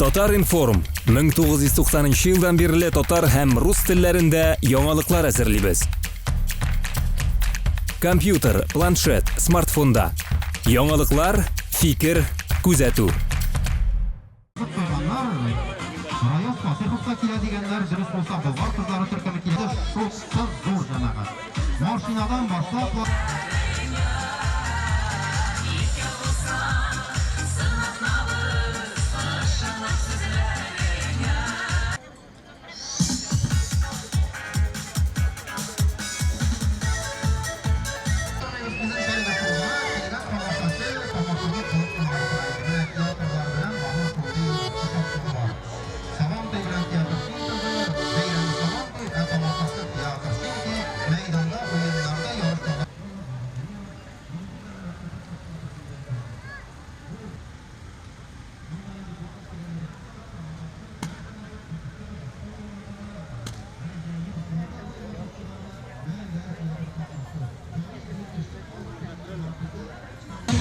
Татар-информ, 1990 елдан бирле татар һәм рус телләрендә яңалыклар әзерлибез. Компьютер, планшет, смартфонда. Яңалыклар, фикер, күзәтү. Куйганнар, Раяз Фатыйхов та килә дигәннәр, дөрес булса, Болгар кызлары төркеме килде, шутсыз зур җәмәгать. Машинадан башлап.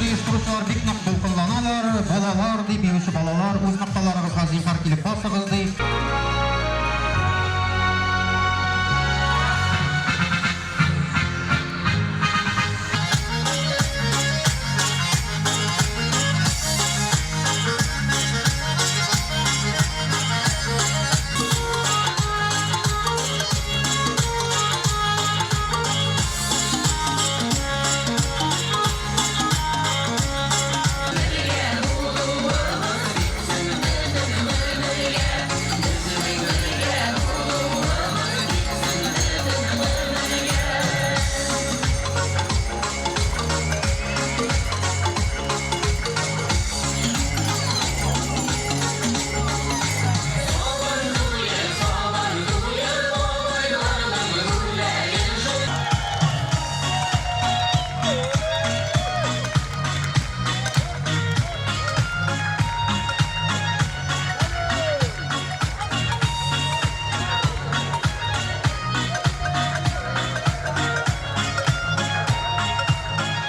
Оештыручылар бик нык дулкынланалар, балалар, ди, биюче балалар, үз нокталарыгызга зинһар килеп басыгыз, ди.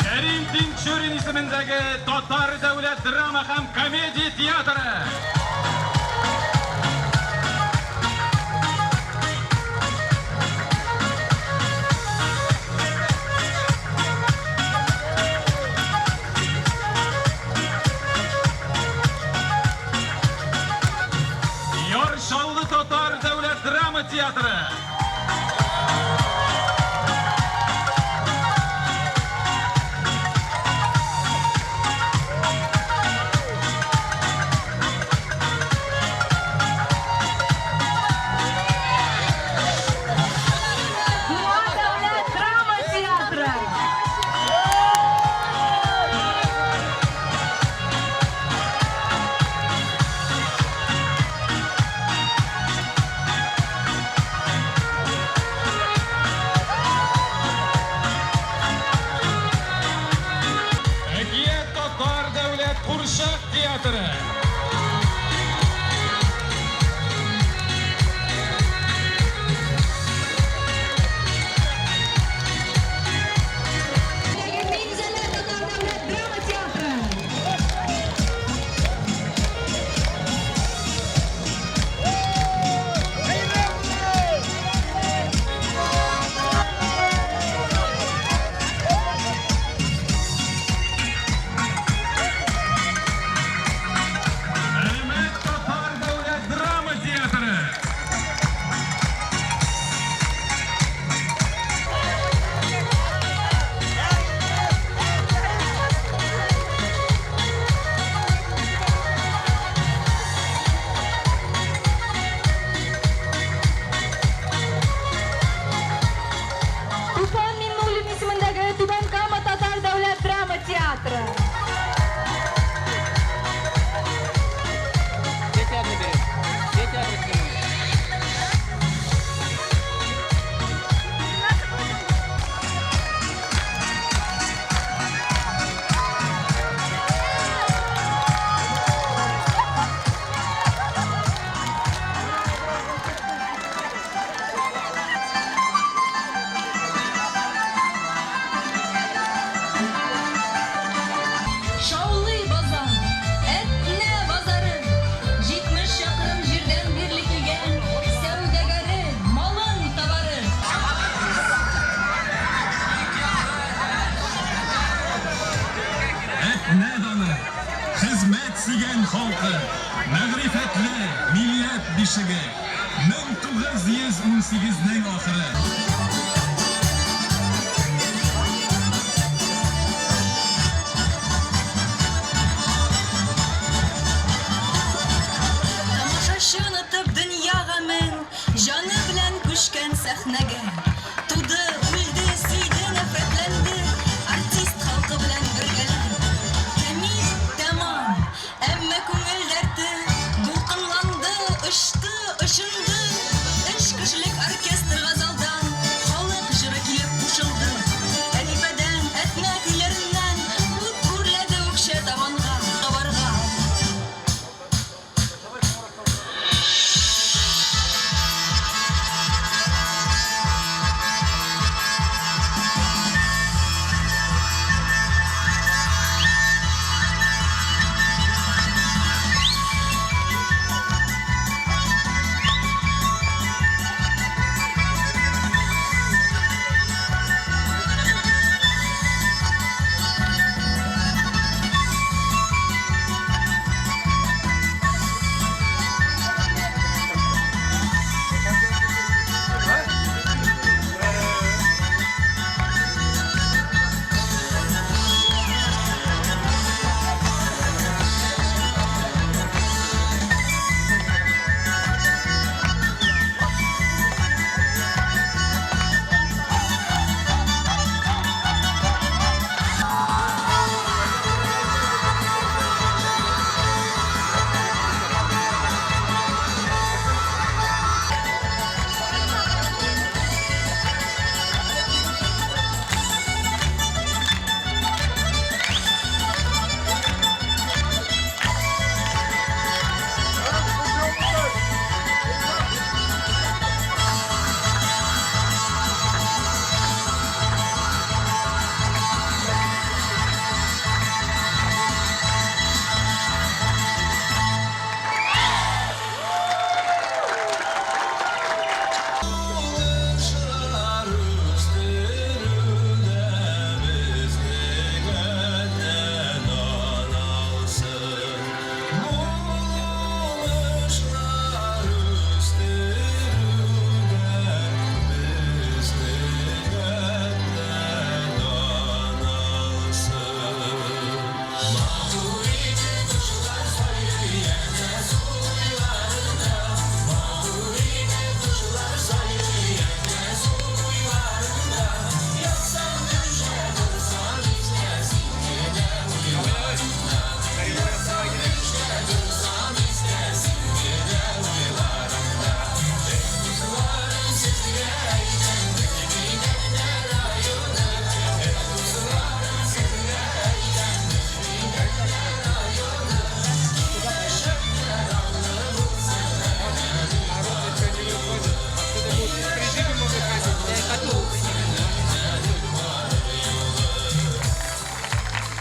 Кәрим Тинчурин исемендәге Татар дәүләт драма һәм комедия театры. Яр Чаллы татар дәүләт драма театры. Буа дәүләт драма театры. Мәгърифәтле милләт бишеге, 1918 нең ахыры. Тамашачы онытып дөнья гамен, Җаны белән күчкән сәхнәгә. Туды, үлде, сөйде, нәфрәтләнде, Артист халкы белән бергәләп. Кәмит тәмам, әмма күңел дәрте Дулкынланды, очты, очынды. Өч кешелек оркестрга залдан Халык җыры килеп кушылды. Әнифәдән, Әтнә көйләреннән Ут үрләде үкчә табанга, табарга.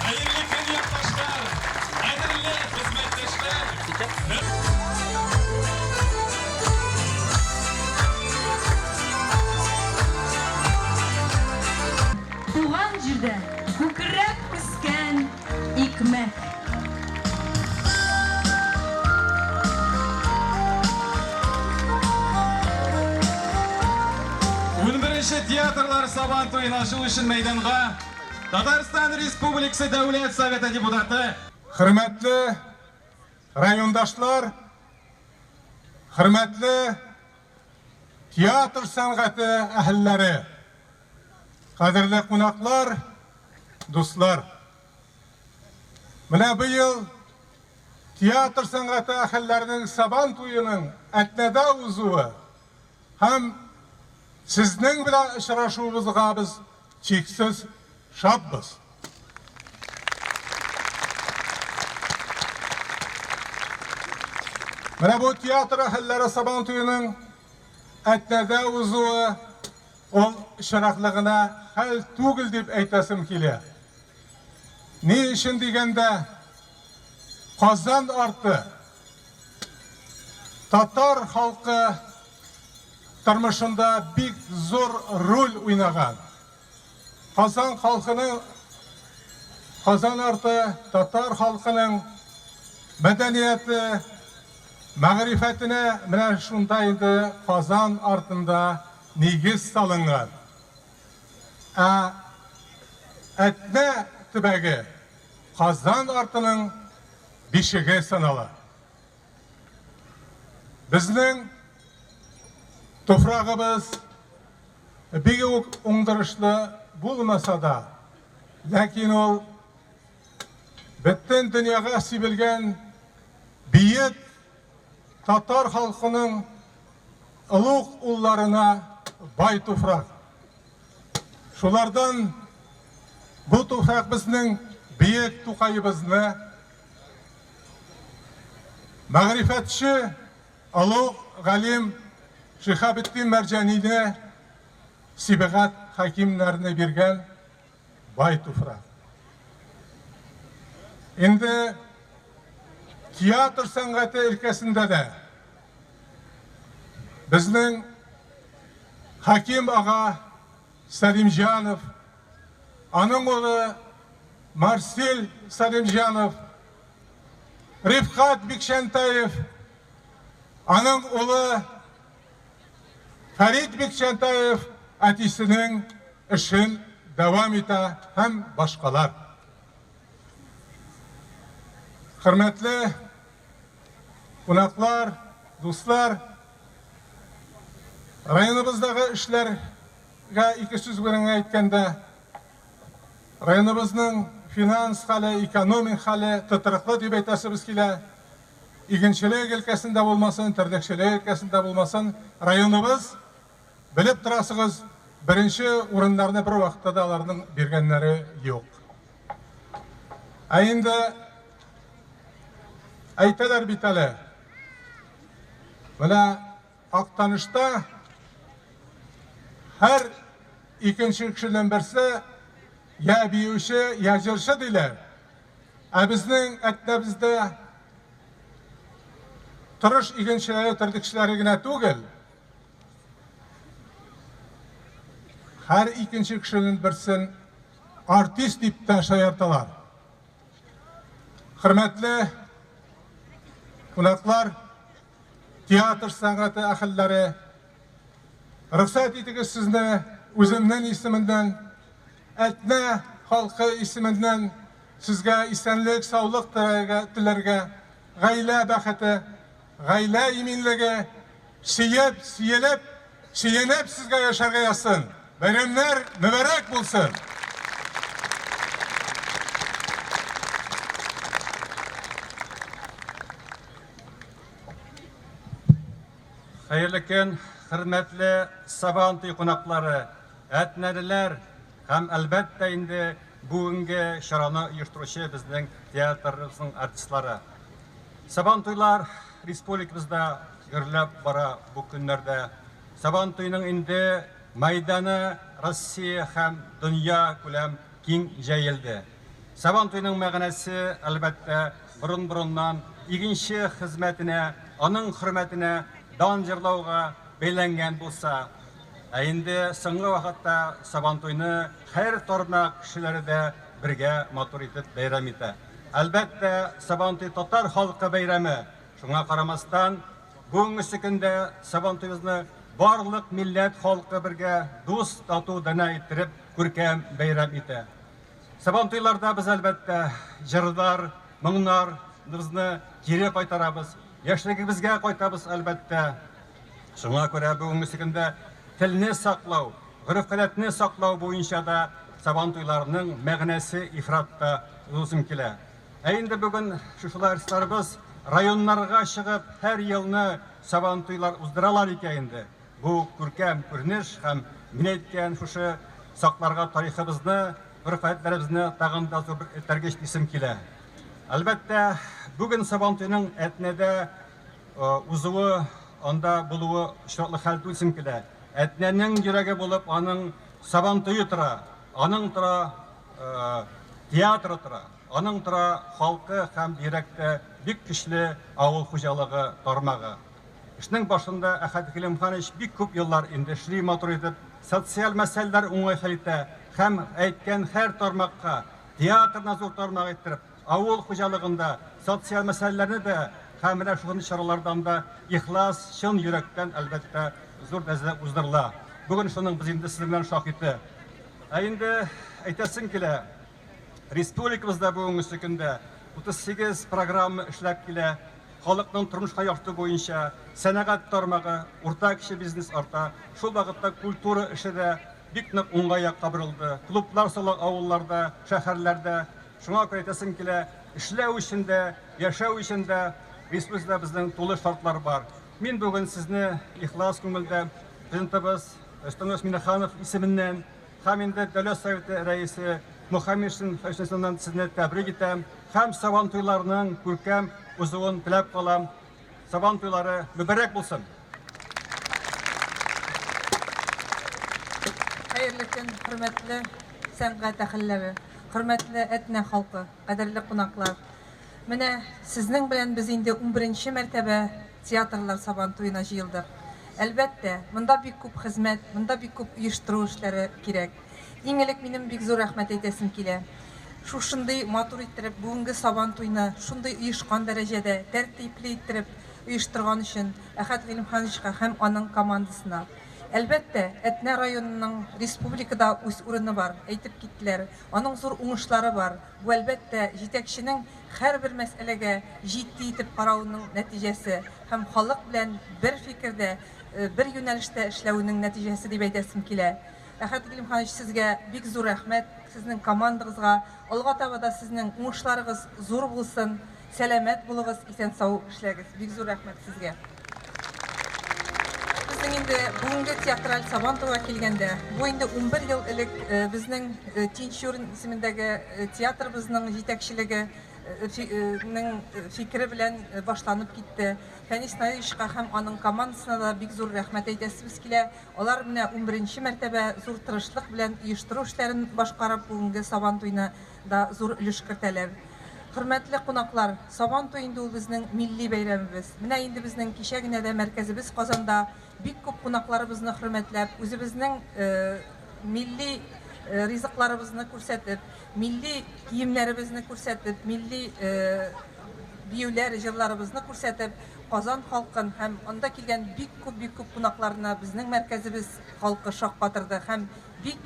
Хәерле көн, якташлар! Кадерле хезмәттәшләр! Туган җирдә күкрәп үскән икмәк. Унберенче театрлар Сабан туен ачу өчен мәйданга Татарстан Республикасы Дәүләт Советы депутаты Хөрмәтле райондашлар, хөрмәтле театр сәнгате әһелләре, кадерле кунаклар, дуслар. Менә быел театр сәнгате әһелләренең Сабан туеның Әтнәдә узуы һәм сезнең белән очрашуыбызга без чиксез шатбыз. Менә бу театр әһелләре Сабан туеның Әтнәдә узуы ул очраклы гына хәл түгел дип әйтәсем килә. Ни өчен дигәндә, Казан арты татар халкы тормышында бик зур роль уйнаган. Казан халкының Казан арты татар халкының мәдәнияте, Мәгърифәтенә менә шунда инде Казан артында нигез салынган. Ә Әтнә төбәге Казан артының бишеге санала. Безнең туфрагыбыз бик үк уңдырышлы булмаса да, ләкин ул бөтен дөньяга сибелгән бөек татар халкының олуг улларына бай туфрак. Шулардан бу туфрак безнең бөек Тукаебызны, мәгърифәтче олуг галим Шиһабетдин Мәрҗанине, Сибгат Хәкимнәрне биргән бай туфрак. Инде театр сәнгате өлкәсендә дә безнең Хәким ага Сәлимҗанов, аның улы Марсель Сәлимҗанов, Рифкать Бикчәнтәев, аның улы Фәрит Бикчәнтәев әтисенең эшен дәвам итә һәм башкалар. Хөрмәтле кунаклар, дуслар, районыбыздагы эшләргә ике сүз белән әйткәндә, районыбызның финанс хәле, экономик хәле тотрыклы дип әйтәсебез килә. Игенчелек өлкәсендә булмасын, терлекчелек өлкәсендә булмасын, районыбыз, белеп торасыгыз, беренче урыннарны бер вакытта да аларның биргәннәре юк. Ә инде әйтәләр бит әле, менә Актанышта һәр икенче кешенең берсе я биюче, я җырчы диләр. Ә безнең Әтнәбездә тырыш игенчеләре, терлекчеләре генә түгел, һәр икенче кешенең берсен артист дип тә шаярталар. Хөрмәтле кунаклар, театр сәнгате әһелләре, рөхсәт итегез сезне үземнең исемемнән, Әтнә халкы исеменнән сезгә исәнлек, саулык теләргә, гаилә бәхете, гаилә иминлеге, сөеп, сөелеп, сөенеп сезгә яшәргә язсын. Бәйрәмнәр мөбарәк булсын! Хәерле көн, хөрмәтле Сабантуй кунаклары, әтнәлеләр һәм, әлбәттә инде, бүгенге чараны оештыручы безнең театрыбызның артистлары. Сабантуйлар республикабызда гөрләп бара бу көннәрдә. Сабантуйның инде мәйданы Россия һәм дөнья күләм киң җәелде. Сабантуйның мәгънәсе, әлбәттә, борын-борыннан игенче хезмәтенә, аның хөрмәтенә дан җырлауга бәйләнгән булса, ә инде соңгы вакытта Сабантуйны һәр тармак кешеләре дә бергә матур итеп бәйрәм итә. Әлбәттә, Сабантуй татар халкы бәйрәме, шуңа карамастан, бүгенгесе көндә Сабантуебызны барлык милләт халкы бергә дус, тату, данә иттереп күркәм бәйрәм итә. Сабантуйларда без, әлбәттә, җырлар, моңнарыбызны кире кайтарабыз, яшьлегебезгә кайтабыз, әлбәттә. Шуңа күрә бүгенгесе көндә телне саклау, гореф-гадәтне саклау буенча да Сабантуйларның мәгънәсе ифрат та зур килә. Ә инде бүген шушылай артистларыбыз районнарга чыгып һәр елны Сабантуйлар уздыралар икән инде. Бу күркәм күренеш һәм мин әйткән шушы сакларга тарихыбызны, гореф-гадәтләребезне тагын да зур бер этәргеч дисем килә. Әлбәттә, бүген Сабантуйның Әтнәдә узуы, анда булуы очраклы хәл түгел дисем килә. Әтнәнең йөрәге булып аның Сабантуе тора, аның тора театры тора, аның тора халкы һәм бигрәк тә бик көчле авыл хуҗалыгы тармагы. Эшнең башында Әхәт Гыйлемханович бик күп еллар инде эшли матур итеп, социаль мәсьәләләр уңай хәл итә һәм әйткән һәр тармакка, театрны зур тармак иттереп, авыл хуҗалыгында социаль мәсьәләләрне дә Һәм менә шундый чаралардан да ихлас, чын йөрәктән, әлбәттә, зур дәрәҗәдә уздырыла. Бүген шуның без инде сезнең белән шаһиты. Ә инде әйтәсем килә, республикабызда бүгенге көндә 38 программа эшләп килә. Халыкның тормышка яхшырту буенча сәнәгать тармагы, урта кече бизнес арта. Шул вакытта культура эше дә бик нык уңай якка борылды. Клублар сала авылларда, шәһәрләрдә. Шуңа күрә әйтәсем килә, эшләү өчен дә, яшәү өчен дә республикада безнең тулы шартлар бар. Мин бүген сезне ихлас күңелдә Президентыбыз Рөстәм Миңнеханов исеменнән һәм инде Дәүләт Советы рәисе Мөхәммәтшин исеменнән сезне тәбрик итәм һәм Сабан туйларының күркәм узуын теләп калам. Сабан туйлары мөбарәк булсын! Хәерле көн, хөрмәтле сәнгать әһелләре, хөрмәтле Әтнә халкы, кадерле кунаклар. Менә сезнең белән без инде 11 мәртәбә театрлар Сабан туена җыелдык. Әлбәттә, монда бик күп хезмәт, монда бик күп оештыру эшләре кирәк. Иң элек минем бик зур рәхмәт әйтәсем килә. Шушындый матур иттереп бүгенге Сабан туйны шундый оешкан дәрәҗәдә, тәртипле иттереп оештырган өчен Әхәт Гыйлемхановичка һәм аның командасына. Әлбәттә, Әтнә районының республикада үз урыны бар, әйтеп киттеләр. Аның зур уңышлары бар. Бу әлбәттә җитәкченең һәрбер мәсьәләгә җитди итеп каравының нәтиҗәсе һәм халык белән бер фикердә, бер юнәлештә эшләвенең нәтиҗәсе дип әйтәсем килә. Әхәт Гыйлемханович, сезгә бик зур рәхмәт, сезнең командагызга. Алга таба да сезнең уңышларыгыз зур булсын, сәламәт булыгыз, исән-сау эшләгез. Бик зур рәхмәт сезгә. Безнең инде бүгенге театраль Сабан туйга килгәндә, бу инде 11 ел элек безнең Тинчурин исемендәге театрыбызның җитәкчелеге фикере белән башланып китте. Фәнис Наилевичка һәм аның командасына да бик зур рәхмәт әйтәсебез килә. Алар менә 11 мәртәбә зур тырышлык белән оештыру эшләрен башкарып, бүгенге Сабан туйны да зур өлеш кертәләр. Хөрмәтле кунаклар, Сабан туй инде ул безнең милли бәйрәмебез. Менә инде безнең кичә генә дә мәркәзебез Казанда бик күп кунакларыбызны хөрмәтләп, үзебезнең милли ризыкларыбызны күрсәтеп, милли киемнәребезне күрсәтеп, милли биюләр, җырларыбызны күрсәтеп, Казан халкын һәм анда килгән бик күп кунакларны безнең мәркәзебез халкы шаккатырды һәм бик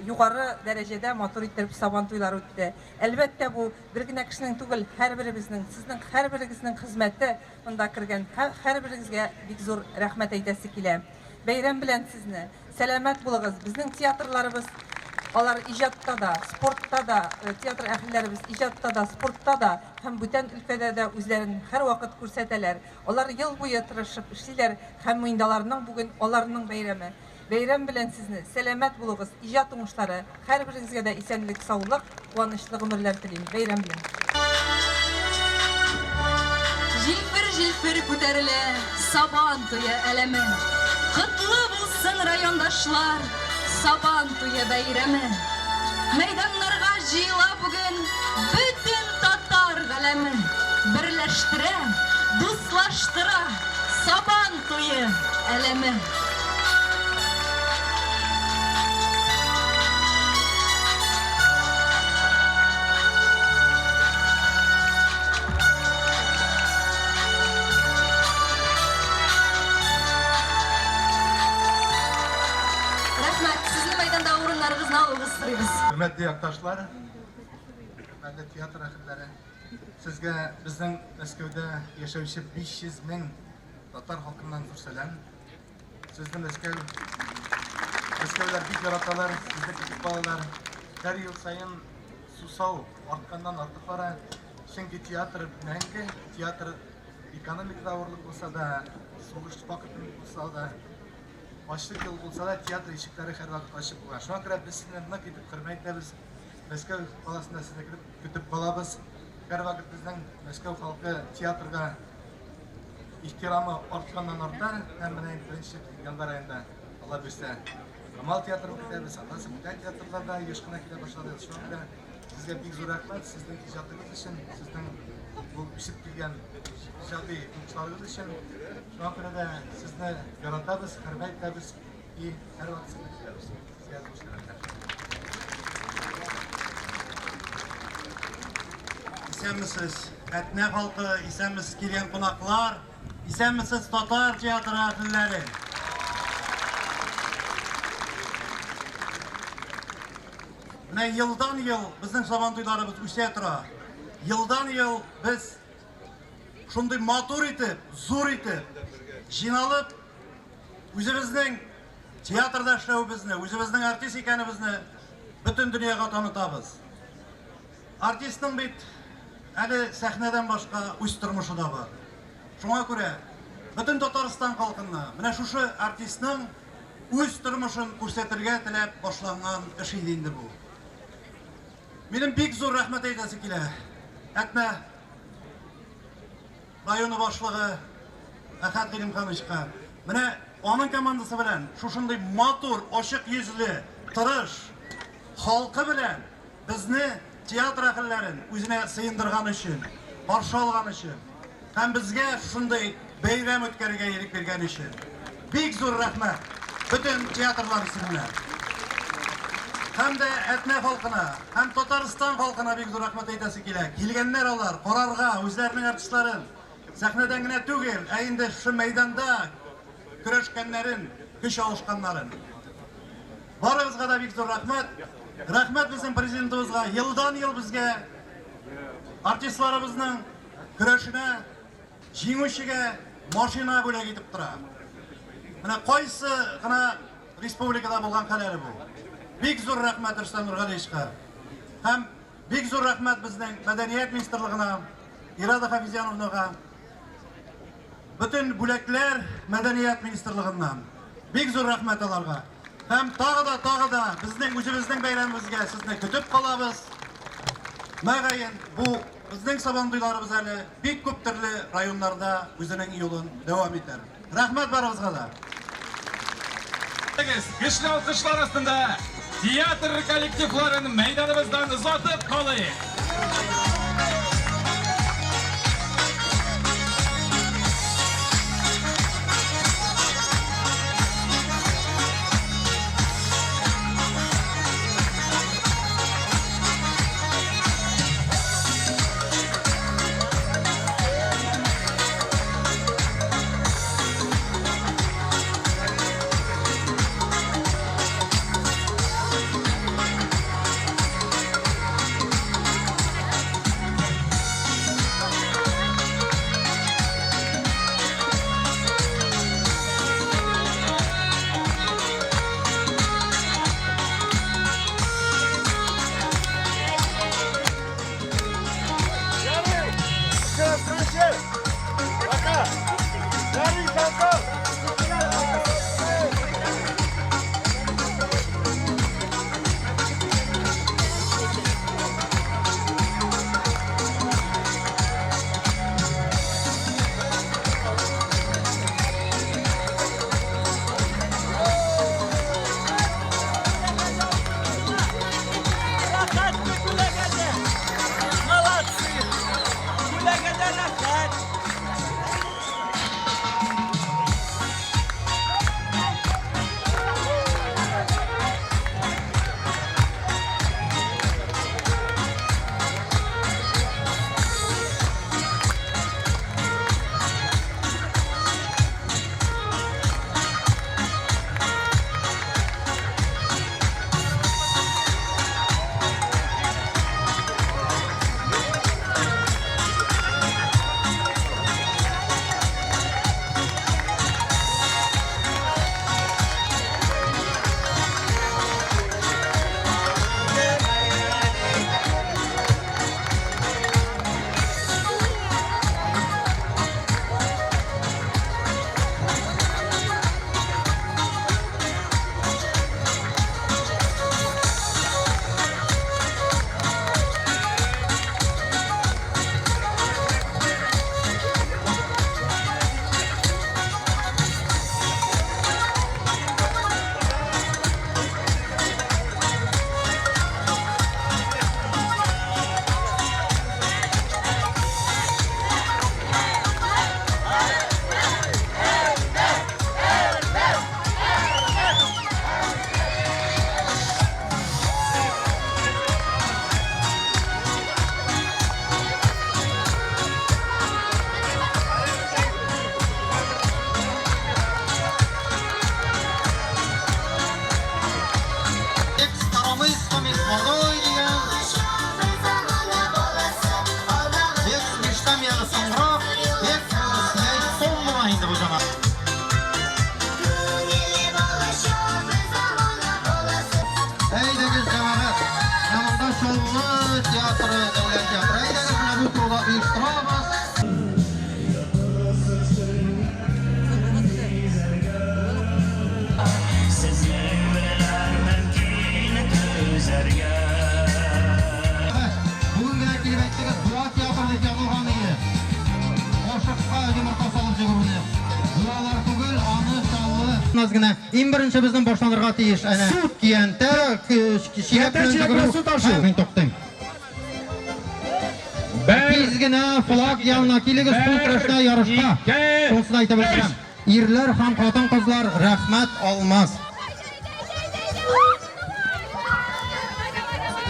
югары дәрәҗәдә матур иттереп Сабан туйлары үтте. Әлбәттә, бу бер генә кешенең түгел, һәрберебезнең, сезнең һәрберегезнең хезмәте монда кергән. Һәрберегезгә бик зур рәхмәт әйтәсе килә. Бәйрәм белән сезне, сәламәт булыгыз. Безнең театрларыбыз, алар иҗатта да, спортта да, театр әһелләребез иҗатта да, спортта да һәм бүтән өлкәдә дә үзләрен һәрвакыт күрсәтәләр. Алар ел буе тырышып эшлиләр һәм муендаларның бүген аларның бәйрәме. Бәйрәм белән сезне, сәламәт булыгыз, иҗат уңышлары, һәрберегезгә дә исәнлек, саулык, куанычлы гомерләр телим. Бәйрәм белән. Җилфер-җилфер күтәрелә Сабан туе әләме. Котлы булсын, райондашлар, Сабан туе бәйрәме. Мәйданнарга җыела бүген бөтен татар галәме. Берләштерә, дуслаштыра Сабан туе әләме. Рәхмәт, сезне мәйданда урыннарыгызны алуыгыз сорыйбыз. Хөрмәтле якташлар, хөрмәтле театр әһелләре, сезгә безнең Мәскәүдә яшәүче 500 мең татар халкыннан зур сәлам. Сезне Мәскәү, Мәскәүләр бик яраталар, сезне көтеп калалар. Һәр ел саен сусау артканнан артып бара. Чөнки театр мәңге, театр экономикада авырлык булса да, сугыш вакыты булса да, ачлык ел булса да, театр ишекләре һәрвакыт ачык була. Шуңа күрә без сезне нык итеп хөрмәт итәбез. Мәскәү каласында сезне көтеп калабыз. Һәрвакыт безнең Мәскәү халкы театрга ихтирамы артканнан арта. Һәм менә инде беренче январь аенда Алла бирсә Камал театрын көтәбез. Аннан соң бүтән театрлар да еш кына килә башлады. Шуңа күрә сезгә бик зур рәхмәт, сезнең иҗатыгыз өчен, сезнең бу үсеп килгән иҗади уңышларыгыз өчен. Шуңа күрә дә сезне яратабыз, хөрмәт итәбез и һәрвакыт сезне көтәбез. Сезгә зур сәламнәр. Исәнмесез. Әтнә халкы, исәнмесез килгән кунаклар, исәнмесез татар театры әһелләре. Менә елдан-ел безнең Сабантуйларыбыз үсә тора. Елдан-ел без шундый матур итеп, зур итеп җыйналып, үзебезнең театрда эшләвебезне, үзебезнең артист икәнебезне бөтен дөньяга танытабыз. Артистның бит әле сәхнәдән башка үз тормышы да бар. Шуңа күрә бөтен Татарстан халкына менә шушы артистның үз тормышын күрсәтергә теләп башланган эш иде инде бу. Минем бик зур рәхмәт әйтәсе килә. Әтнә районы башлыгы Әхәт Гыйлемхановичка. Менә аның командасы белән шушындый матур, ачык йөзле, тырыш халкы белән безне театр әһелләрен үзенә сыендырган өчен, каршы алган өчен һәм безгә шушындый бәйрәм үткәрергә ирек биргән өчен бик зур рәхмәт бөтен театрлар исеменнән. Һәм дә Әтнә халкына һәм Татарстан халкына бик зур рәхмәт әйтәсе килә. Килгәннәр алар карарга үзләренең артистларын сәхнәдән генә түгел, ә инде шушы мәйданда көрәшкәннәрен, көч алышканнарын. Барыгызга да бик зур рәхмәт. Рәхмәт безнең президентыбызга. Елдан-ел безгә артистларыбызның көрәшенә җиңүчегә машина бүләк итеп тора. Менә кайсы гына республикада булган хәл әле бу. Бик зур рәхмәт Рөстәм Нургалиевичка. Һәм бик зур рәхмәт безнең мәдәният министрлыгына, Ирада Хафизяновнага. Бөтен бүләкләр мәдәният министрлыгыннан. Бик зур рәхмәт аларга. Һәм тагы да, тагы да безнең үзебезнең бәйрәмебезгә сезне көтеп калабыз. Мөгаен, бу безнең сабантуйларыбыз әле бик күп төрле районнарда үзенең юлын дәвам итәр. Рәхмәт барыгызга да. Көчле алкышлар астында театр коллективларын мәйданыбыздан озатып калыйк. инде бу җәмәгать. Әйдәгез, җәмәгать, менә монда Чаллы театры, дәүләт театры. Әйдәгез, менә бу турыда оештырабыз. Бүген генә килеп әйттегез, Буа театры дип язылган иде. Кашыкка йомырка салып җибәрүне. Буалар түгел, аны Чаллы. Аз генә иң беренче безнең башланырга тиеш. Әнә көянтә, чиләк белән йөгерү. Су ташу. Мин туктыйм. Тиз генә флаг янына килегез, кул көрәшенә ярышка. Шунысын әйтеп өлгерәм. Ирләр һәм хатын-кызлар рәхмәт алмас.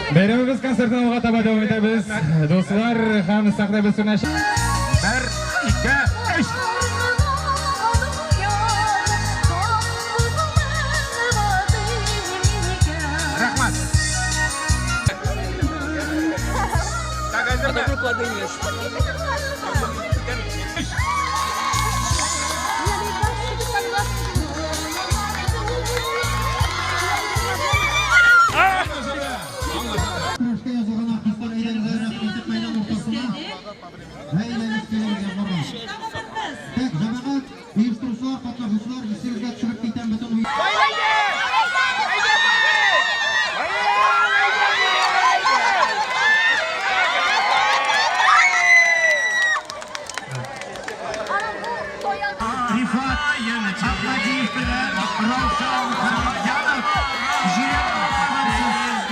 Бәйрәмебез концертын алга таба дәвам итәбез. Дуслар һәм сәхнәбез түренә Бер, ике, өч! Рәхмәт! Так, әзерме? Көрәшкә язылган артистлар әйдәгез әзрәк итеп мәйдан уртасына. Әйдәгез килегез язларга. Так, җәмәгать, оештыручылар, катнашучылар, исегезгә төшереп китәм бөтен Рифат Әхмәдиев белән Раушан Хәмитҗанов җирән катнашасыз.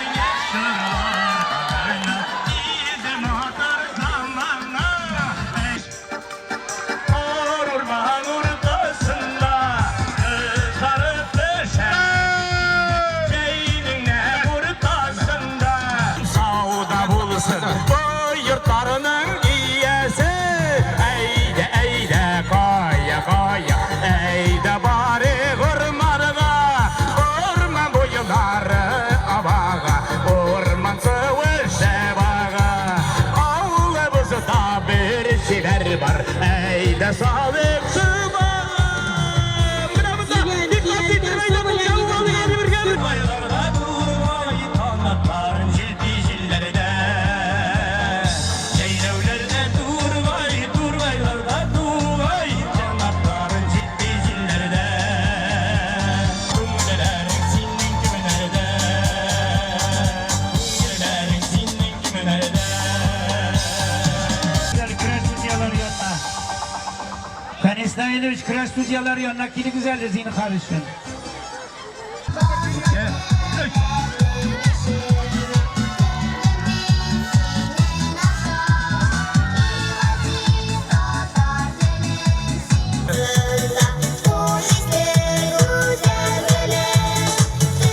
Фәнис Наилович, көрәш судьялары янына килегез әле, зинһар өчен.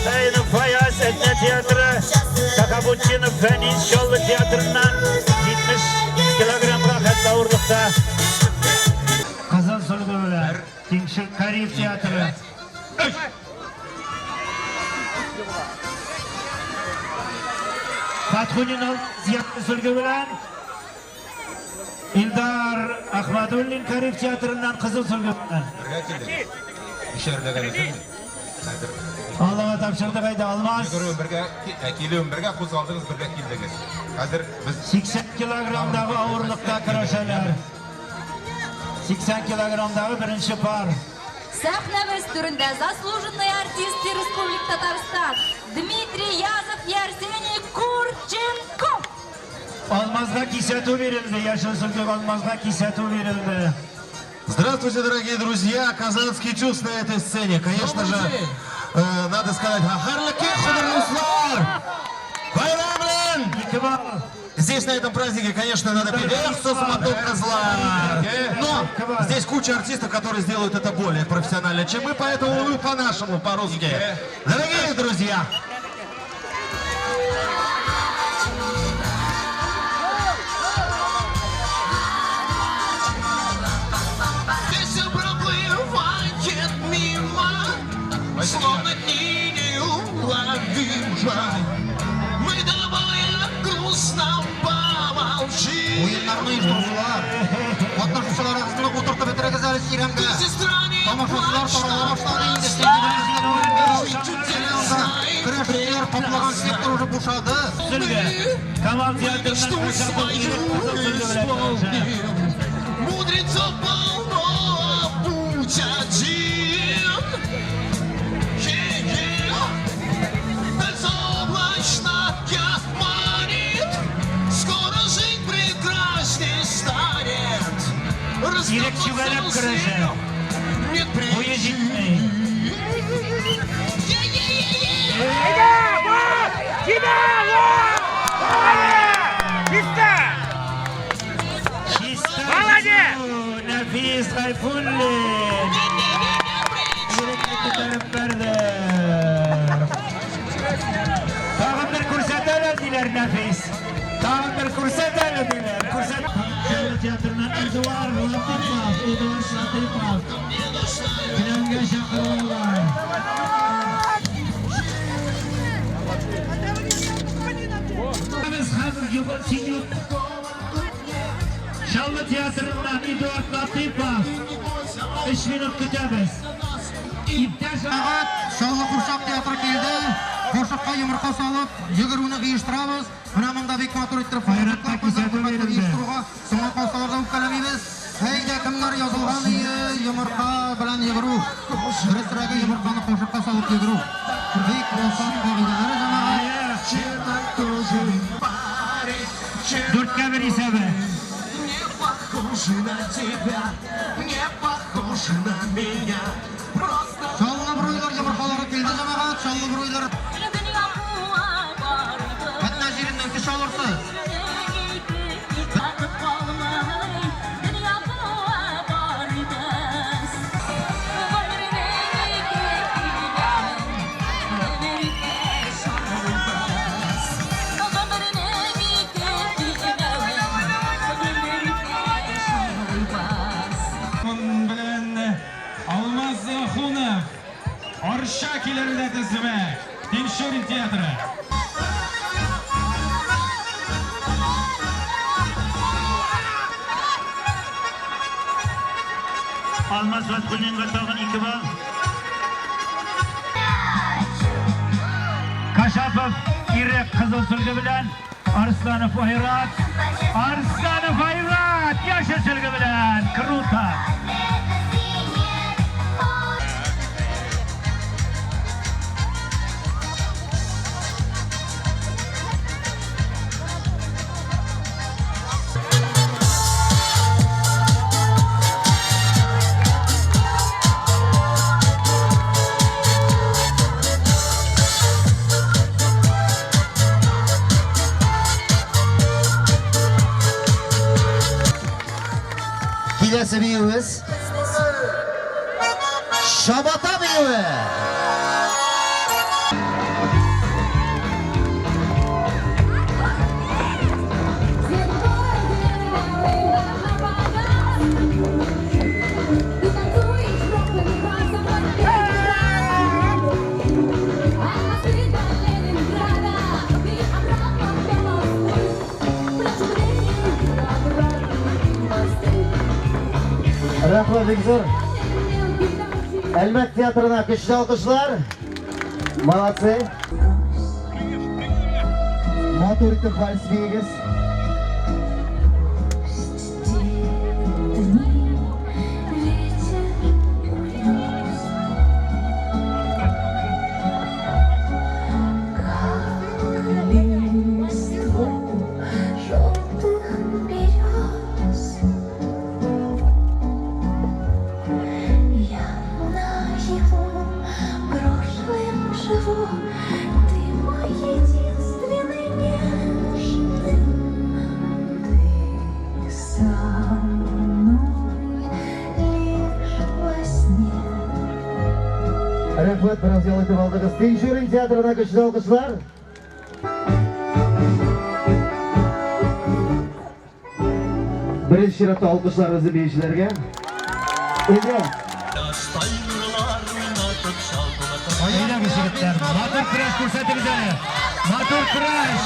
Хәйнов Фаяз, Әтнә театры, Сахабутдинов Фәнис, Чаллы театрыннан 70 килограммга хәтле авырлыкта. Кызыл сөлге белән Тиңшек Кариев театры. Фатхуллин Зиятный сөлге белән Илдар Ахмадуллин Кариев театрыннан кызыл сөлге белән. Бергә килдек. Ишәрләгән үзеңме? Хәзер. Аллага тапшырдык әйдә, Алмаз. Йөгерүен бергә, килүен бергә, кузгалдыгыз, бергә килдегез. Хәзер без 80 килограммдагы авырлыкта көрәшәләр. 80 килограммдагы беренче пар. Сәхнәбез түрендә заслуженный артист Республик Татарстан Дмитрий Язов и Арсений Курченков. Алмазга кисәтү бирелде, яшел сөлге Алмазга кисәтү бирелде. Здравствуйте, дорогие друзья! Казанский тюз на этой сцене. Конечно же, надо сказать, Хәерле көн, Бәйрәм белән! Здесь на этом празднике, конечно, надо петь «Эх, кызлар». Но здесь куча артистов, которые сделают это более профессионально, чем мы, поэтому мы по-нашему, по-русски. Дорогие друзья! Песня проплывает мимо, словно дни неуловимо. Мы давай грустно помолчим. Уеннарны оештыручылар, катнашучыларыгызны утыртып бетерегез әле чирәмгә. келәмгә. Тамашачылар тарала башлады инде, чөнки беренче анда көрәшчеләр каплаган сектор уже бушады. Сөлге. Камал театрыннан Кашапов Ирек кызыл сөлге белән көрәшә. Мудрецов полно, а путь один. Е-е. Безоблачно я манит, скоро жить прекрасней станет. Ирек чүгәләп көрәшә. Нет Буе җитми. Чиста җиңү, Нәфис Гайфуллин. Ирекне күтәреп бәрде. Тагын бер күрсәт әле, диләр Нәфис. Тагын бер күрсәт әле, диләр. Күрсәт. Чаллы театрыннан Эдуард Латыпов, Эдуард Латыпов. Келәмгә чакырылалар. Без хәзер юк, син юк. Чаллы театрыннан Эдуард Латыпов. Өч минут көтәбез. Иптәш Җәмәгать, Чаллы курчак театры килде. Кошыкка йомырка салып, йөгерүне оештырабыз. Менә монда бик матур иттереп Айратка фаерыклар куйдык, кисәтү хөрмәтле бирелде. оештыруга. Соңга калсалар да үпкәләмибез. Әйдә, кемнәр язылган ие, йомырка белән йөгерү. Дөресрәге йомырканы кошыкка салып йөгерү. Бик осан кагыйдәләре, җәмәгать. Дүрткә бер исәбе. Не похожи на тебя, не похожи на меня. Просто Чаллы бройлер йомыркалары килде, җәмәгать, Чаллы бройлер. Әтнә җиреннән көч алырсыз. Моның белән Алмаз Ахунов Арча киләрдә теземә Тинчурин театры. Алмаз Фәтхуллинга тагын ике балл. Кашапов Ирек кызыл сөлге белән, Арсланов Айрат. Арсланов Айрат яшел сөлге белән. Круто. Киләсе биюебез Чабата биюе. Рәхмәт бик зур. Әлмәт театрына көчле алкышлар. Молодцы. Матур итеп вальс биегез. Рәхмәт, бераз ял итеп алдыгыз. Тинчурин театрына көчле алкышлар. Беренче чиратта алкышлар үзе биючеләргә. Әйдә. Әйдәгез, егетләр, матур көрәш күрсәтегез әле. Матур көрәш.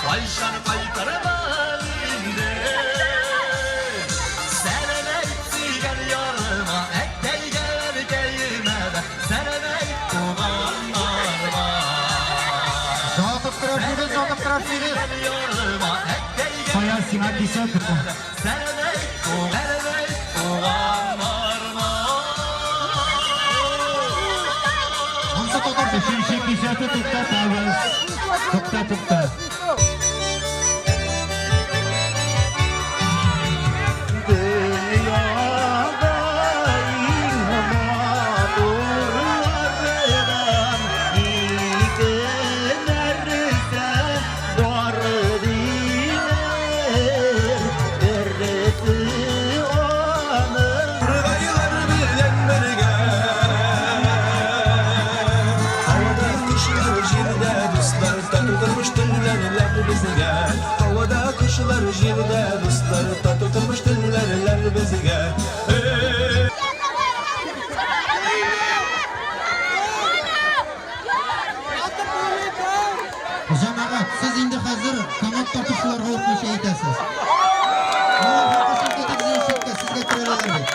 Кайчан кайтырмын инде? сиңа кисәтү. Өченче кисәтү туктатабыз. Тукта, тукта. Дөньяда иң матурлардан ике нәрсә бар диләр. Берсе аның Тургайлар белән бергә Һавада кошлар, җирдә дуслар, тату тормыш теләрләр безгә. Һавада кошлар, җирдә дуслар, тату тормыш теләрләр безгә. Җәмәгать, сез инде хәзер канат тартучыларга ук ничә әйтәсез? Алар һәркайчан китеп җыелышып сезгә керәләр бит.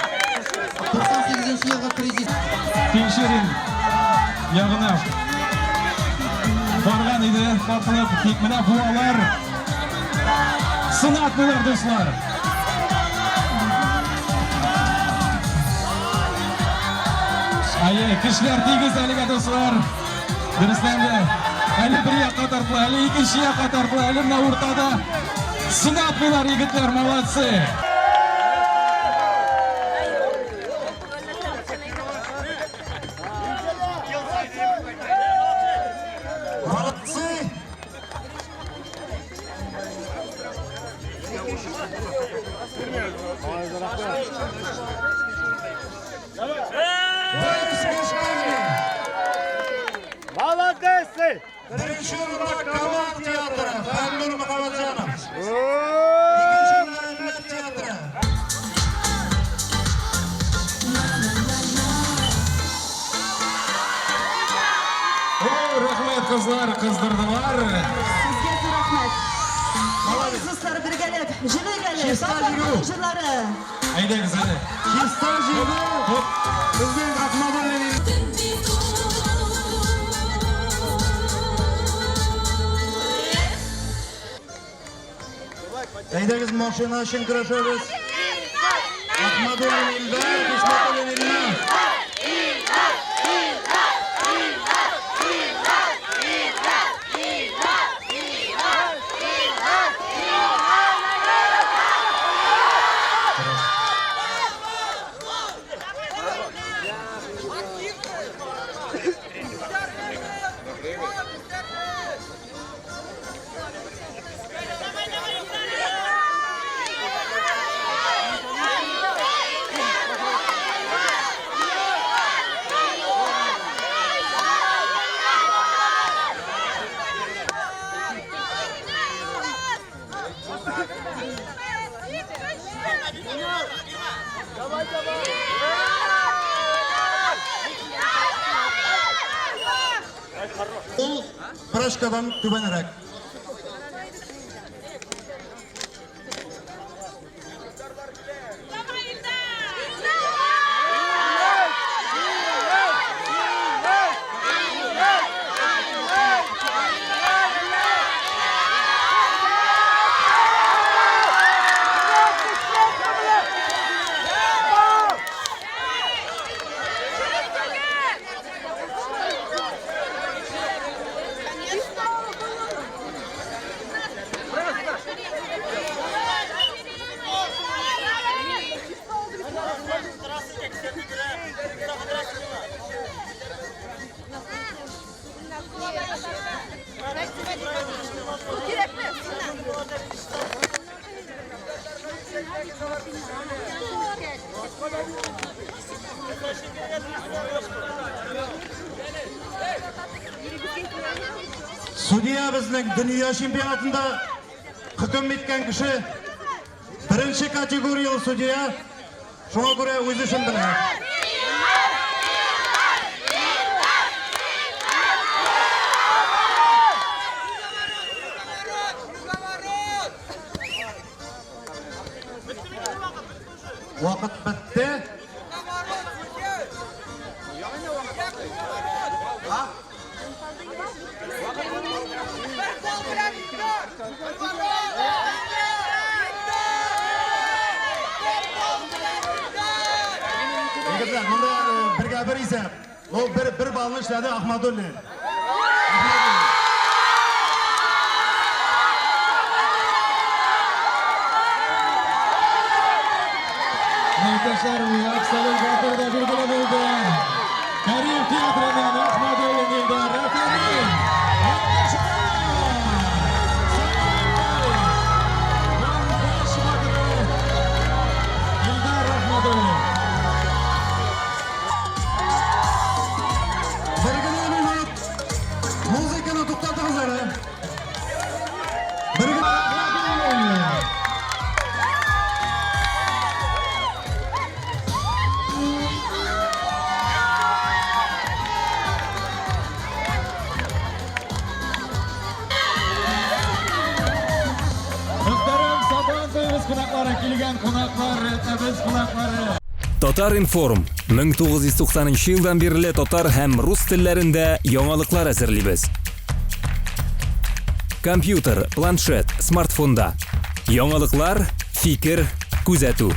98 елгы кризис. Тинчурин ягына барган иде тартылып, тик менә буалар сынатмыйлар, дуслар. Әйе, көчләр тигез әлегә, дуслар. Дөрестән дә, әле бер якка тартыла, әле икенче якка тартыла, әле менә уртада. Сынатмыйлар егетләр, молодцы. Молодцы! Молодцы! Беренче урында Камал театры, Фәннур Мөхәммәтҗанов. Икенче урында Әлмәт театры. О, рәхмәт, кызлар, кыздырдылар. Сезгә зур рәхмәт. Әйдәгез, дуслар, бергәләп җырлыйк әле. Чиста Татар җиңү. халык җырлары. Әйдәгез әле. Чиста җиңү. Безнең Ахмадуллин. Әйдәгез, машина өчен көрәшәбез. Ахмадуллин Илдар, Хисмәтуллин Илназ. Ул бер очкодан түбәнрәк. Судья безнең дөнья чемпионатында хөкем иткән кеше, беренче категорияле судья, шуңа күрә үз эшен белә. Вакыт бетте. Егетләр, монда бергә бер исәп. Ул бер бер баллны эшләде Ахмадуллин. Иптәшләр, абсолют батыр да билгеле булды. Кариев театрыннан Ахмадуллин Илдар. Афәрин! Илдар Ахмадуллин. Бер генә минут. Музыканы туктатыгыз әле. Бер генә Мөхтәрәм Сабан туебыз кунаклары, килгән кунаклар, рәтебез кунаклары. Татар-информ 1990 елдан бирле татар һәм рус телләрендә яңалыклар әзерлибез. Компьютер, планшет, смартфонда. Яңалыклар, фикер, күзәтү.